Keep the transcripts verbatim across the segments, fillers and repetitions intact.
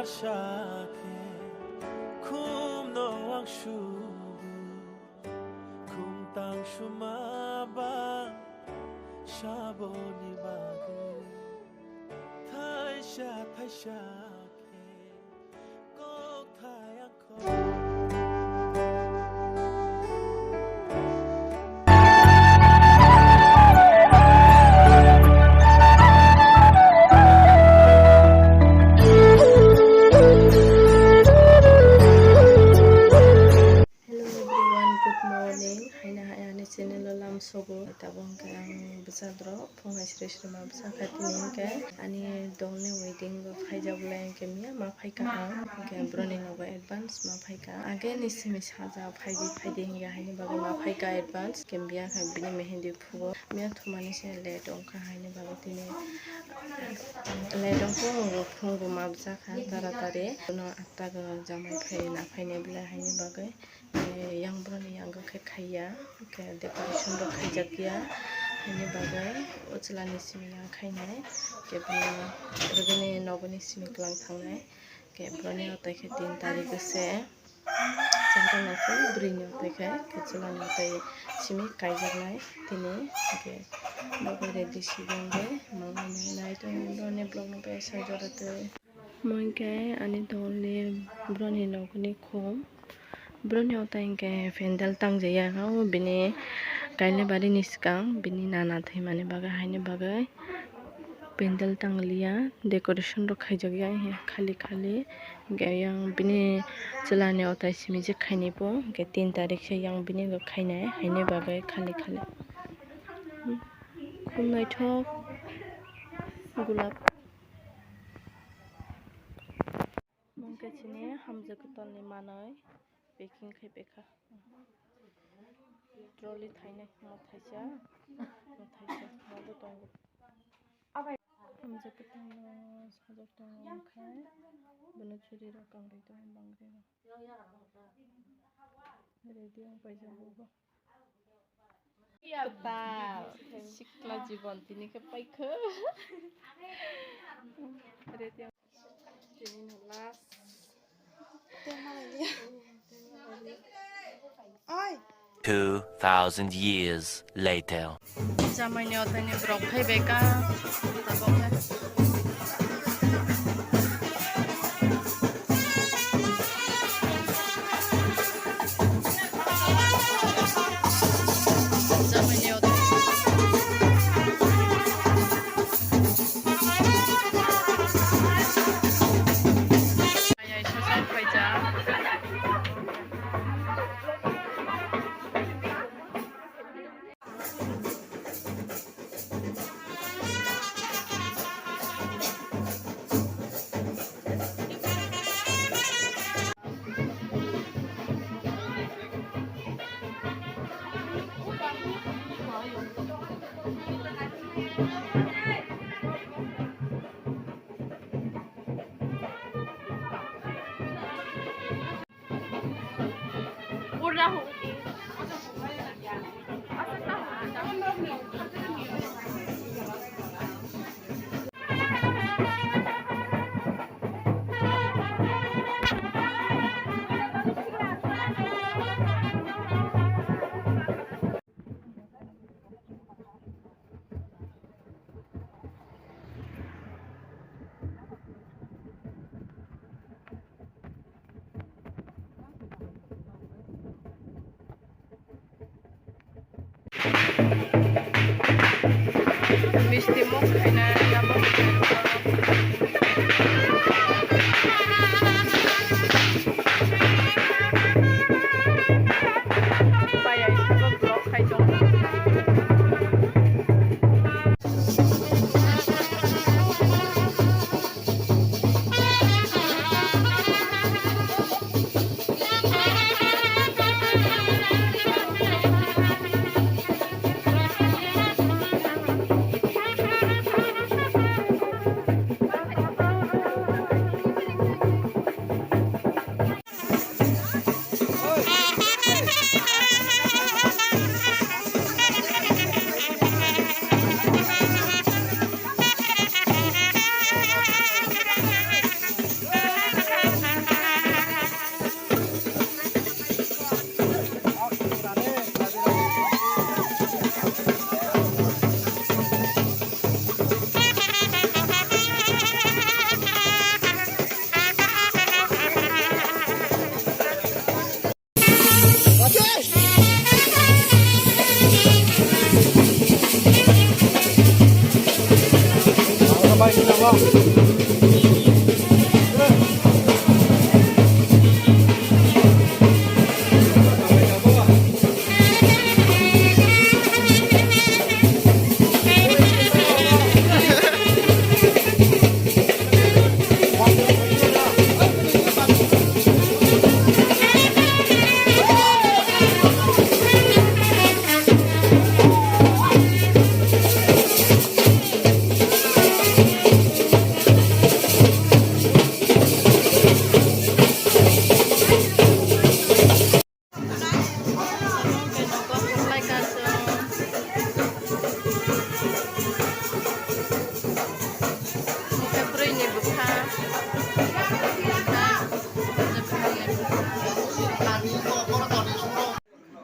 Sakhe khumno ang sudu, khum tang suma ba saboni bagwi. Thaisa thaisa khe kok thai ang kho. Hello everyone, good morning. Haino hai ani channel o lam sogo. Tabuk hwnkhe ang bwchadrok phungai sri sri ma bwchakha tini hwnkhe ani dol ni wedding o phaijak le hwnkhe miya ma phaikha ang. Hwnkhe broni nogo advance ma phaikha. Age ni simi sajak phaidi phaidi hwnkhe haini bagwi ma phaikha advance. Hwnkhe biya khe bini mehendi phugo. Miya thumani se late wngkha haini bagwi tini late wngkha phungo ma bwchakha taratari. Bono atta go jamai phai na phainai belai haini bagwi. Yang borokni yango khe khaiya, hwnkhe decoration rok khaijakya, haini bagwi o chwlani simi yang khainai, hwnkhe bini rwgwini nogwini simi kwlang thangnai, hwnkhe borokni o tai khe tin tarikh se, chwng tongnaikhe bwrwini o tai khe, hwnkhe chwlani o tai simi kaijaknai tini, hwnkhe bo khe ready si wngwi mangnai nai tongwi borokni vlog no bai sa jora twi. Omo hinkhe ani dolni boroni nokni khum. Boroni o tai hinkhe pendel tangjaya, o bini kailabari ni swkang bini nana thwimani bagwi, haini bagwi pendel tangliya, decoration rok khaijakya khali khali. Hinkhe yang bini chwlani o tai simi je khainai bo, hinkhe tin tarikh se yang bini khainai, haini bagwi khali khali. Khum naithok gulab. Mungke chini hamjak kwtalni manwi packing khai pekha. Trolley thainai, mo thaisa, mo thaisa, mo bo tongo. Hamjak kwtalno sajak tongo, omo khe bono churi rok kangrwi tongo, bangri rok. Ready wng paijak bo. Kwtal sikla jibon tini khe paikha. Ready wng. Tini no last. Oi. Two thousand years later. Jamaini otaini borok phaibai ka tabok khe. Jamaini otaini. Ayai sosai phaijak. Misti muk khaina tabok. Paya sabo block khai tong.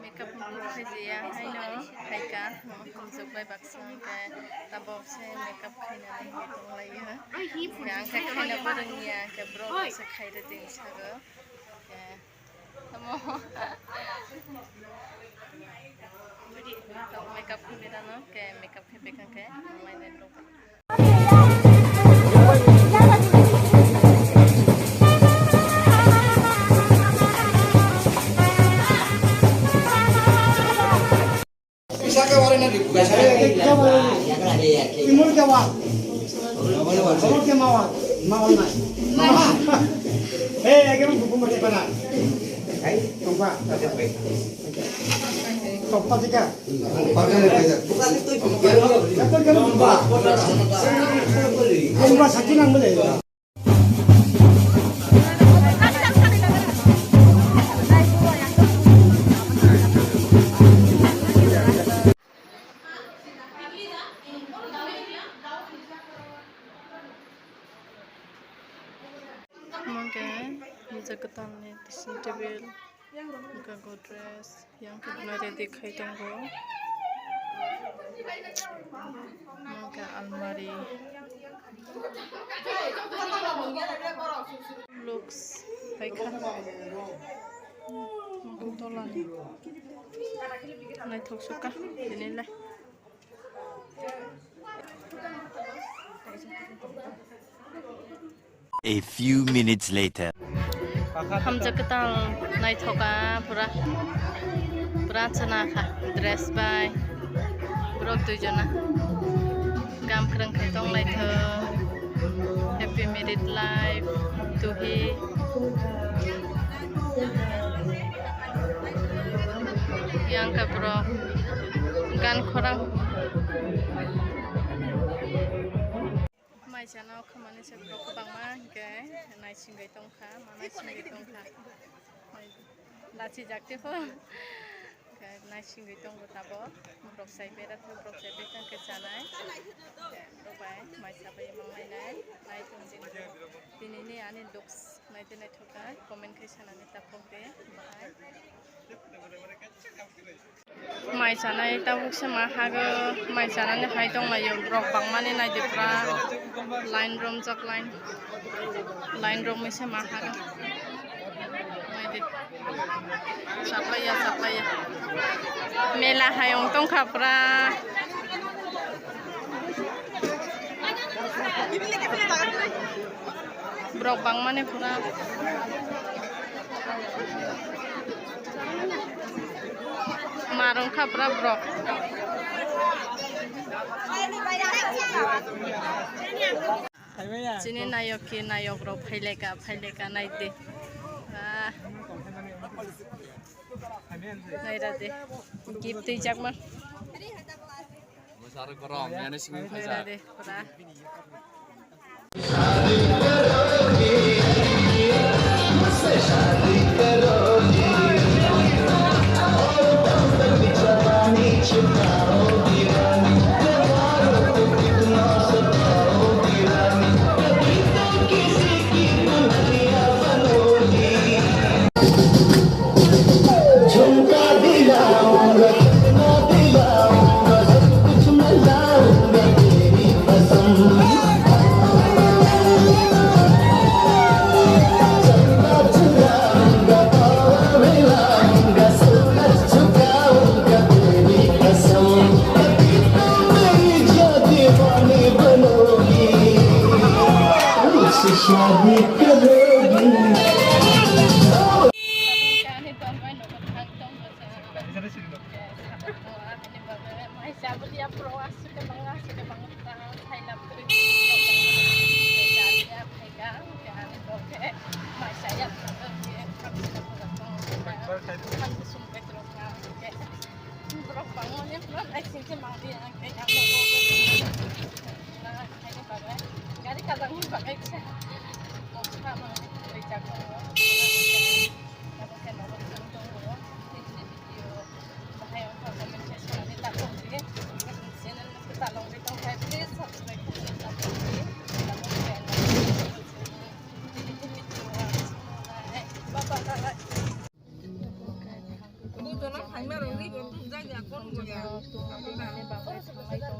Makeup wngkha khaijaya haino khaika, kumchuk bai baksa hwnkhe tabok se makeup khainani hinwi tonglaio. Hwnkhe ang khe khaina phwrwngya, hwnkhe borok se khairwdi hinwi sago. Hwnkhe tamo makeup khainai rano, hwnkhe makeup khaiphaikha hwnkhe mainai rwkha. Tokpa tika. Tokpa sakti nang bole. Omo khe nijak kwtalni dressing table, hwnkhe Godrej, yang khe ready khai tongo. Omo khe almari. Looks hai kha. Omo khe tolani. Naithok sukha tini le. A few minutes later. Hamjak kwtal naithoka pura, pura chwna kha dress bai borok duijona gam kwrwng khai tong naithok, happy married life tuhi. Yang khe borok gan khorang. Mai chana o khamani se borok kwbangma hwnkhe naisingwi tongkha, ma naisingwi tongkha. Lachi jak tei pho. Hwnkhe naisingwi tongo tabok. Borok chai bera khe, borok chai bera khe chanai. Borok bai mai chabai manglainai. Nai tong jin. Tinini ani looks nai tei naithok kha. Comment khai sanani ta phok de. Bye. Mai chanai tabuk se ma hago, mai chanani hai tong laio, borok bangmani nai de pura line romjak line, line romwi se ma hago. Nai de chaplaiya, chaplaiya. Mela hai ong tong kha pura. Borok bangmani pura. Ma rwng kha pura borok. Chini nayok khe nayok rok phaileka, phaileka nai de. Ah. Naira de. Gift twijakma. Mwsarok korom, yani simi phaijak. Naira de, pura. Ang kusum petrol na, borok bangmani phano naising khe mangdi ang khe ang khaini bagwi gari kajangni bagwi khe kok kha mangni twi jak tongo. Abo khe nogo tong tongo. Video bahai wngkha comment section ni ta tongdi. Channel no ta longri tongkha please subscribe khe ta tongdi. Abo khe nogo tong tongo. Bye bye.